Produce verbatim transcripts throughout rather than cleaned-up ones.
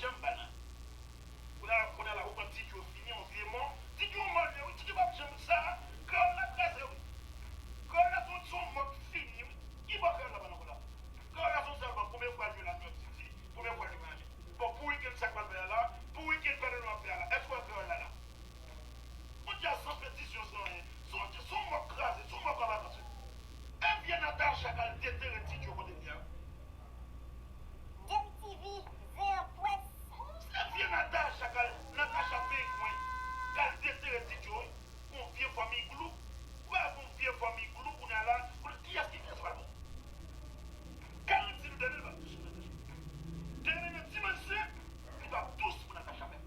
Janm pa nan. Kounye a, kounye a la, ou pran Ti Djo fini, yon vye mò. Ti Djo mò l ye, wi. Ti Djo p ap janm sa. Kreyòl la kraze, wi. Kreyòl la se yon, se yon mò k fini, wi. Ki bò kreyòl la pa nan kounye a? Kreyòl la se yon sèl bò. Konbyen fwa l jwe la, nou ap di, di, konbyen fwa l jwe la? Bon, pou wikenn, sa k pral fè a la? Pou wikenn, pandan nou ap fè a la, èske w wè kreyòl la la? Mondyal san petizyon, san anyen. Se yon, se yon mò k kraze, se yon mò k an vakans, wi. E vye Natacha k al detere Ti Djo kote l ye a. M T V, veer press. Se vye Natacha k al, Natacha Pengwen, k al detere Ti Djo, wi. Yon vye fanmi glou. Ou pa yon vye fanmi glou, kounye a la, kounye, kiyès ki fè sa l bon? Garanti nou, Dènèl p ap dous pou Natacha. Dènèl nan dimanch sen, li p ap dous pou Natacha menm.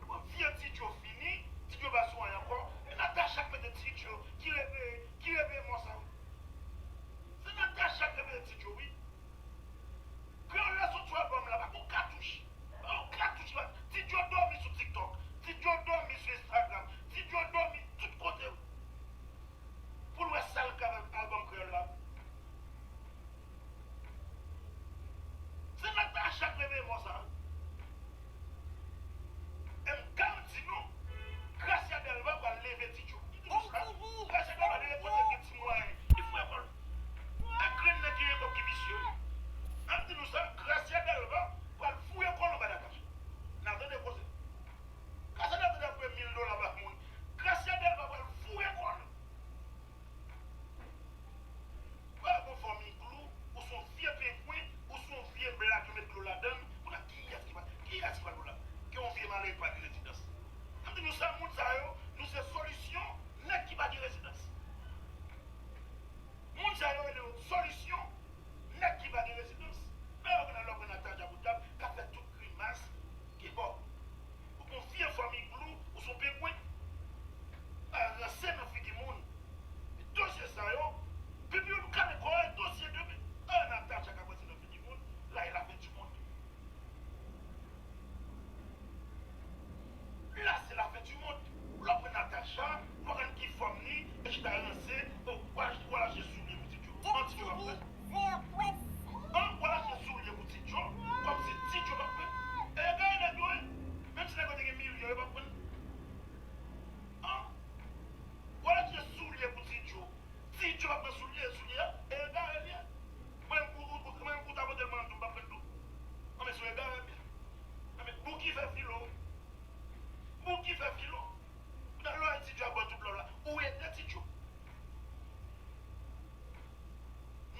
Bon, vye Ti Djo fini, Ti Djo pa sou anyen ankò. E Natacha k mete Ti Djo, ki reveye, ki reveye mò sa, wi. Se Natacha k reveye Ti Djo, wi. Kreyòl la sot sou albòm la, pa gon katouch. Pa gon katouch la. Ti Djo dòmi sou TikTok. Ti Djo dòmi sou Instagram. Ti Djo dòmi tout kote, wi. Pou n wè sa l ka fè albòm kreyòl la. Se Natacha k reveye mò sa. E m garanti nou, Gracia Delva pral leve Ti Djo. M di nou sa, Gracia Delva dèyè kote gen ti mwayen, li foure kò l. E grenn nèg ki gen kòb ki visye. M di nou sa, Gracia Delva pral foure kò l anba Natacha. N a tande koze. Gracia Delva tande ap voye mil dola ba moun. Gracia Delva pral foure kò l. Ou pa gon fanmi glou, ou se yon vye pengwen, ou se yon vye blag yo met dlo ladann, kounye a kiyès ki pa, kiyès ki pa dlo la? Ke yon vye malere pa gen rezidans. M di nou sa, moun sa yo, nou se solisyon nèg ki pa gen rezidans. Moun sa yo rele yo solisyon nèg ki pa gen rezidans. Lè yo gen lè yo pran Natacha pou tab, k ap fè tout grimas, ki bò? Ou gon vye fanmi glou, ou se yon pengwen. Pa ranse nan figi moun. E dosye sa yo, pipi yo kale kò, e dosye demen. Ah, Natacha k ap ranse nan figi moun, la e la fin du monde. La se la fin du monde. Lè w pran Natacha, w pa konn ki fòm li, e chita ranse, o, w al, w al achte soulye pou Ti Djo. Manti w ap fè. An, w al achte soulye pou Ti Djo, kòmsi Ti Djo p ap pran. E egare nèg yo, wi. Menm si nèg yo te gen milyon, yo p ap pran. An, w al achte soulye pou Ti Djo. Ti Djo p ap pran soulye, soulye a, e egare l ye. Mwen, ou, ou, ou, mwen, ou ta pote l mwen an tou, m p ap pran l tou. An, men se egare m ye. An, men Bouki fè filo. Bouki fè filo. Ou ta lè Ti Djo ap bò tout lò la. Ou ede Ti Djo.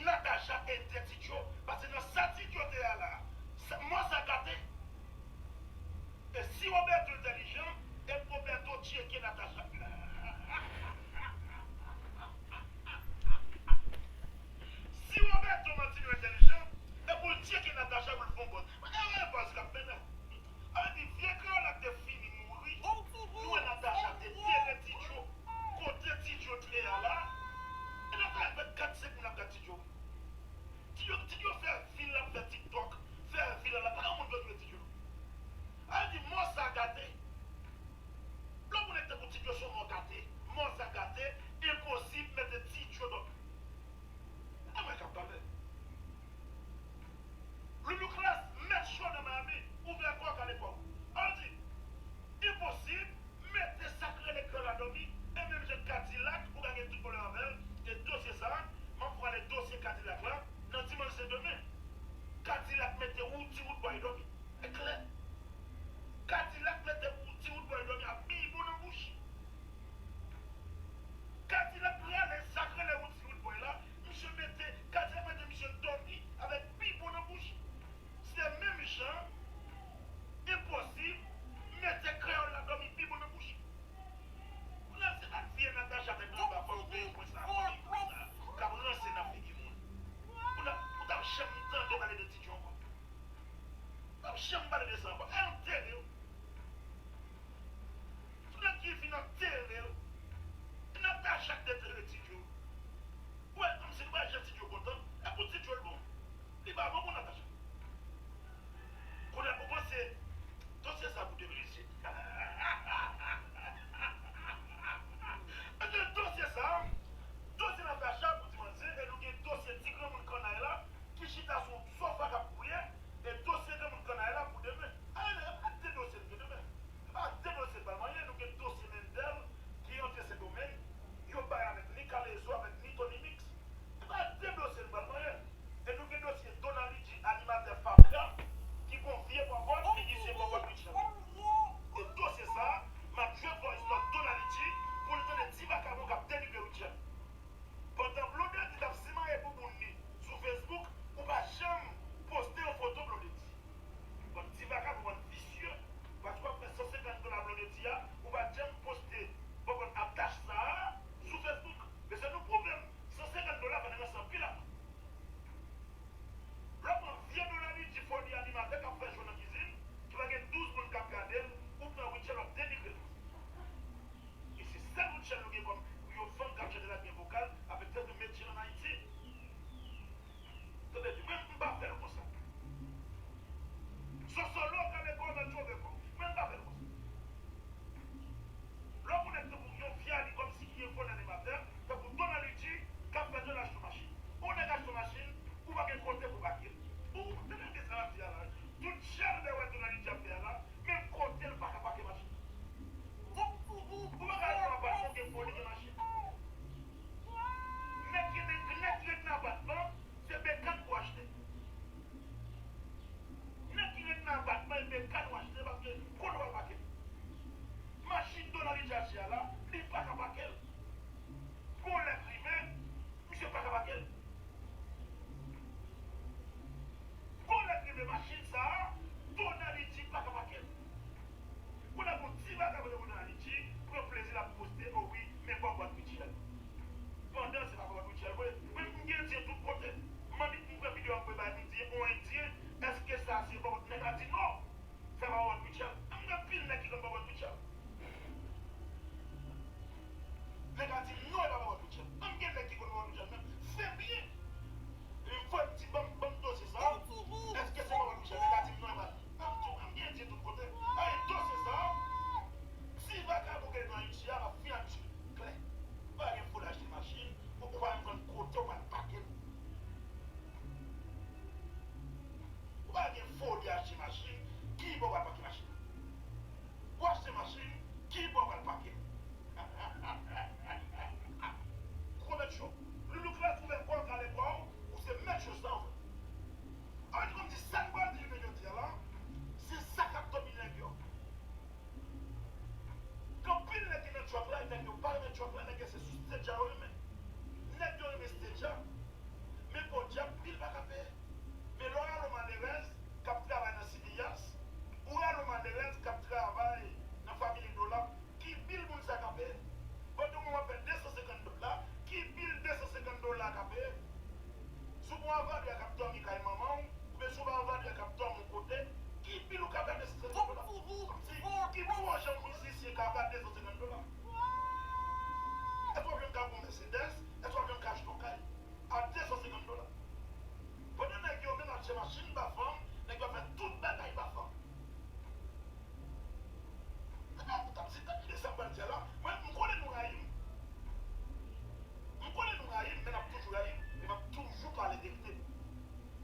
Natacha ede Ti Djo. Paske nan sa Ti Djo te a la, sa, mò sa gate. E si Roberto entèlijan, e Roberto tcheke Natacha. Si Roberto Martino entèlijan, e pou l tcheke Natacha pou l fè yon bòz. E yon bòz k ap fè la. Sa vle di, vye kreyòl la k te fini mouri. Nou wè Natacha te tere Ti Djo. Kote Ti Djo te ye a la. E Natacha fè kat senk moun ap gad Ti Djo. Ti Djo, Ti Djo fè vi l ap fè TikTok, fè vi l ap, pa gen moun k jwe Ti Djo. Sa vle di, mò sa gate. Lè w konnen tankou Ti Djo se yon mò gate, mò sa gate, enposib mete Ti Djo dòmi. E mwen k ap pale. Loulou Klas, mèt cho nan Miami, ouvè kò w, kale kò w. Sa vle di, enposib mete sa k rele kreyòl la dòmi, e menm jan Kadilak, ou ka gen tout pwoblèm avè l, e dosye sa, m ap pale dosye Kadilak la, nan dimanch sen demen. Kadilak mete Woody Roodboy dòmi. E klè. Kadilak mete Woody Roodboy dòmi ak bibon nan bouch. Kadilak rale sa k rele Woody Roodboy la, misye mete, Kadilak mete misye dòmi avèk bibon nan bouch. Se menm jan, enposib, mete kreyòl la dòmi bibon nan bouch. Kounye a se pa vye Natacha tèt anba fanm pengwen sa, fanm pengwen sa, k ap ranse nan figi moun. Ou t ap, ou t ap janm tande pale de Ti Djo ankò. Ou t ap janm pale de sa ankò. E antere w. Tout nèg ki vin antere w. E Natacha k detere Ti Djo. Ou wè kòmsi li pa jan Ti Djo kontan. E pou Ti Djo l bon. Li pa bon pou Natacha. Kounye a, ou panse dosye sa pou demen mesye? Paske dosye sa, dosye Natacha pou di manzè, e nou gen dosye ti granmoun kannay la ki chita sou sofa k ap gouye, e dosye granmoun kannay Mercedes, èske w ap janm ka achte yon kay a de san senkant dola? Pandan nèg yo menm ap achte machin ba fanm, nèg yo ap fè tout bagay ba fanm. Tande sa m pral di a la, mwen, m konnen nou rayi m. M konnen nou rayi m, men n ap toujou rayi m, e m ap toujou pale verite.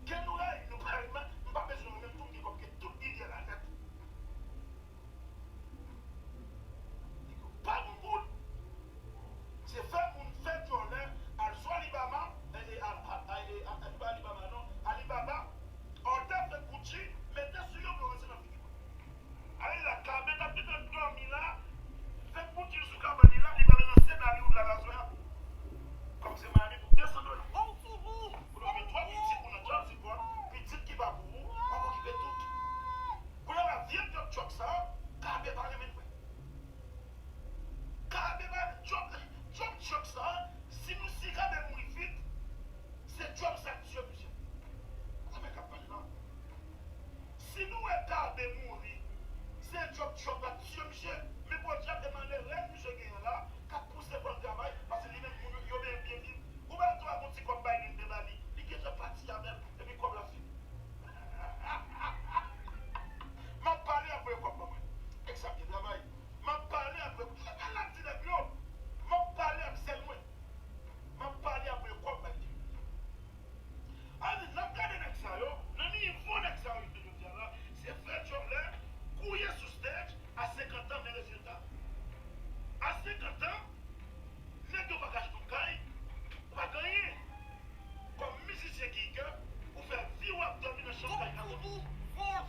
Ke nou rayi m, nou pa rayi m, m pa bezwen nou menm tou, m gen kòb ke tout gigè la nèt. Nèg yo pa gon goud. Se fè moun fè djòlè, al sou Alibaba, e, e, a, a, a, e, a, e pa Alibaba non, Alibaba, òdè fèk Gucci, mete sou yo pou yo ranse nan figi mwen. Ale la, Kabe t ap gentan dòmi la, fèk Gucci sou kabann li la, li pral ranse nan Hollywood la aswè a. Kòm se Miami pou de san dola. Ou gen twa pitit ou nan Jersey Boy, pitit ki pa pou ou, w ap okipe tout. Kounye a la, vye djòb tchòk sa, Kabe pa renmen l vre. Kabe pa djòb, djòb tchòk sa, si nou, si Kabe mouri vit, se djòb sa k tiye misye. Sa men k ap pale la. Si nou wè Kabe mouri, se djòb tchòk la k tiye misye. Men podyab e malerèz misye genyen la, k ap pouse pou l travay, paske li menm moun yo byen, byen viv. Ou pa twa gon ti kòb Biden te ba li, li gentan pati avè l, epi kòb la fini. M ap pale apre kòb ban mwen. Nèg sa byen travay. M ap pale apre. Gade l ap di nèg yo. M ap pale ak sèl mwen. M ap pale apre kòb bay li. Ann, n ap gade nèg sa yo, nan nivo nèg sa yo rive jodi a la, se fè djòlè, gouye sou stage, a senkant an, men rezilta. A senkant an, nèg yo pa ka achte yon kay, ou pa gen anyen. Kòm mizisyen gigè, ou fè vi w ap dòmi nan chanm kay la. Ou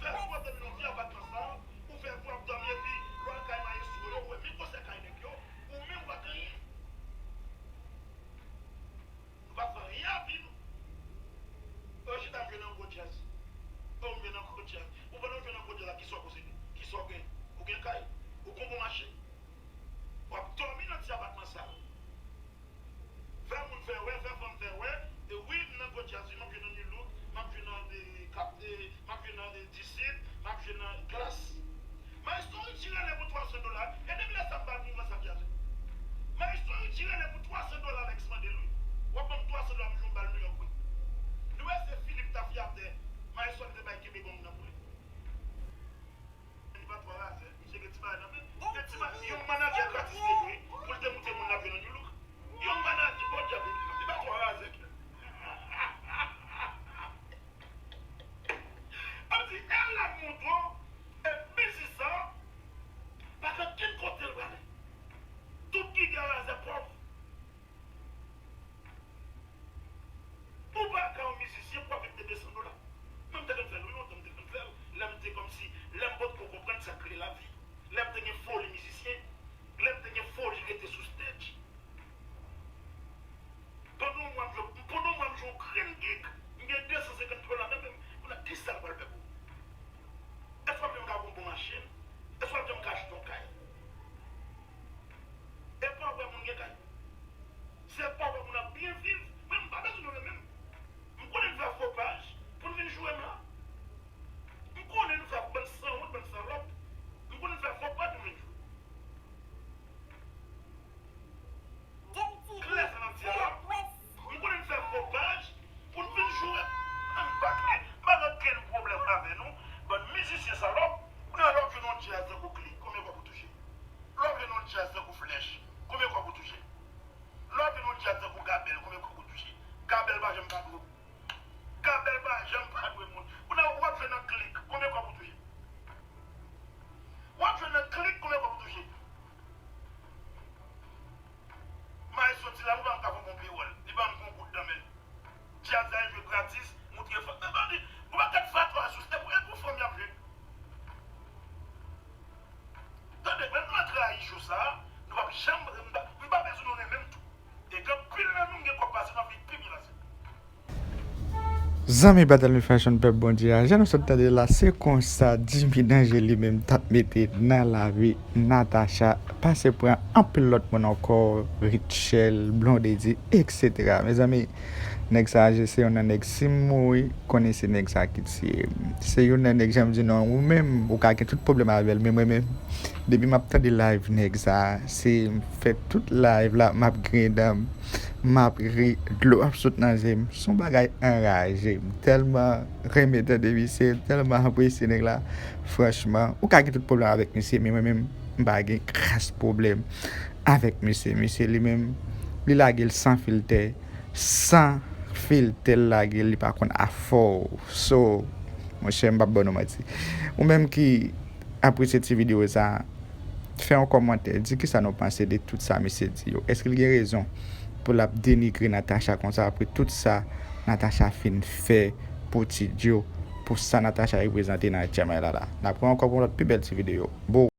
fè vi w ap dòmi nan vye apatman sa, ou fè vi w ap dòmi epi lè w al kay mayestwo yo, ou wè men gwosè kay nèg yo, ou menm ou pa gen anyen. Nou pa fè anyen a vi nou. Yo chita ap jwe nan gwo djaz. Yo jwe nan gwo djaz. Ou pandan w jwe nan gwo djaz la, kisa w posede? Kisa w gen? Ou gen kay? Ou gen bon machin? W ap dòmi nan ti apatman sa. Fè moun fè wè, fè fanm fè wè. E wi, m nan gwo djaz wi, m ap jwe nan Nu Look, m ap jwe nan, e, Kap, e, m ap jwe nan, e, Disit, m ap jwe nan Klass. Maestro Richie rele pou twa san dola, e depi lè sa m pa al mouvman sa djaz. Maestro Richie rele pou twa san dola, Alex mande l wi. W ap ban m twa san dola, m jwe yon bal New York wi. Nou wè se Philippe Tafia ap dèyè. Maestro te bay kenbe gon nan pou li. Li pa twò razè, misye gen ti bagay nan men. Gen ti bagay, yon manadjè gratis li jwe, pou l te moute moun l ap jwe nan Nu Look. Yon manadjè, podyab, li pa twò razè. Ap di, L la Moudon, e biznis sa, pa gen okenn kote l prale. Tout gigè razè pòv. Ou pa ka yon mizisyen pou w ap viv de de san dola. Mwen, m te konn fè l, wi, lontan m te konn fè l. Lè m te kòmsi, lè m potko konprann sa k rele lavi. Lè m te gen foli mizisyen. Lè m te gen foli rete sou stage. Pandan yon mwa, m jwe, pandan yon mwa, m jwe yon grenn gig, m gen de san senkant dola nan men m. Kounye a, kisa l pral fè pou ou? Èske w ap janm ka gen yon bon machin? Èske w ap janm ka achte yon kay? E pa w wè moun gen kay? Se pa w wè moun ap byen viv? Mwen, m pa bezwen nou renmen m. M konnen n fè fo paj pou n vin joure m la. M konnen n fè bann sanwont, bann salòp. M konnen n fè fo paj pou n vin joure. Klè sa n ap di a la. M konnen n fè fo paj pou n vin joure. Ann pa klè. M pa gen okenn pwoblèm avè nou. Bann mizisyen salòp. Kounye a lè w jwe nan yon djaz tankou Klik, konbyen kòb ou touche? Lè w jwe nan yon djaz tankou Flèch, konbyen kòb ou touche? Lè w jwe nan yon djaz tankou Gabèl, konbyen kòb ou touche? Gabèl pa janm pa dwe. Gabèl pa janm pa dwe moun. Kounye a w ap jwe nan Klik, konbyen kòb ou touche? W ap jwe nan Klik, konbyen kòb ou touche? Maestro Ti Lamou pa janm ka fè yon bon pewòl. Li pa janm gen yon goud nan men l. Djaz la jwe gratis, moutre fanm. Men bandi, yon pakèt fatwa sou, e pou, e pou fanm y ap jwe. Tande, lè nou antre a ijou sa a, nou p ap janm, m pa, m pa bezwen nou renmen m tou. E gen anpil nan nou, m gen kòb pase, m ap viv pi byen pase. Zanmi Battle Fashion pèp Bondye a, jan nou sot tande la, se konsa Jimmy Danger li menm t ap mete nan lavi Natacha, pase pran anpil lòt moun ankò, Rutshelle, Blondedy, et cetera. Mezanmi, nèg sa a, se youn nan nèg, si m mouri, konnen se nèg sa a ki tiye m. Se youn nan nèg, jan m di non, ou menm, ou ka gen tout pwoblèm avè l, men mwen menm, Depi m ap tande live nèg sa, se m fè tout live la, m ap griyen dan m, m ap ri, dlo ap sot nan je m. Se yon bagay anraje. M tèlman renmen tande misye, m tèlman apresye nèg la. Franchman, ou ka gen tout pwoblèm avèk misye, men mwen menm, m pa gen kras pwoblèm avèk misye. Misye li menm, li lage l san filtè, san filtè l lage l, li pa konn afè w. So, monchè, m p ap ban nou manti. Ou menm ki apresye ti videyo sa, fè yon kòmantè, di kisa nou panse de tout sa misye di yo. Èske l gen rezon pou l ap denigre Natacha konsa apre tout sa Natacha fin fè pou Ti Djo, pou sa Natacha reprezante nan H M I la la? N ap wè ankò pou yon lòt pi bèl ti videyo. Bo!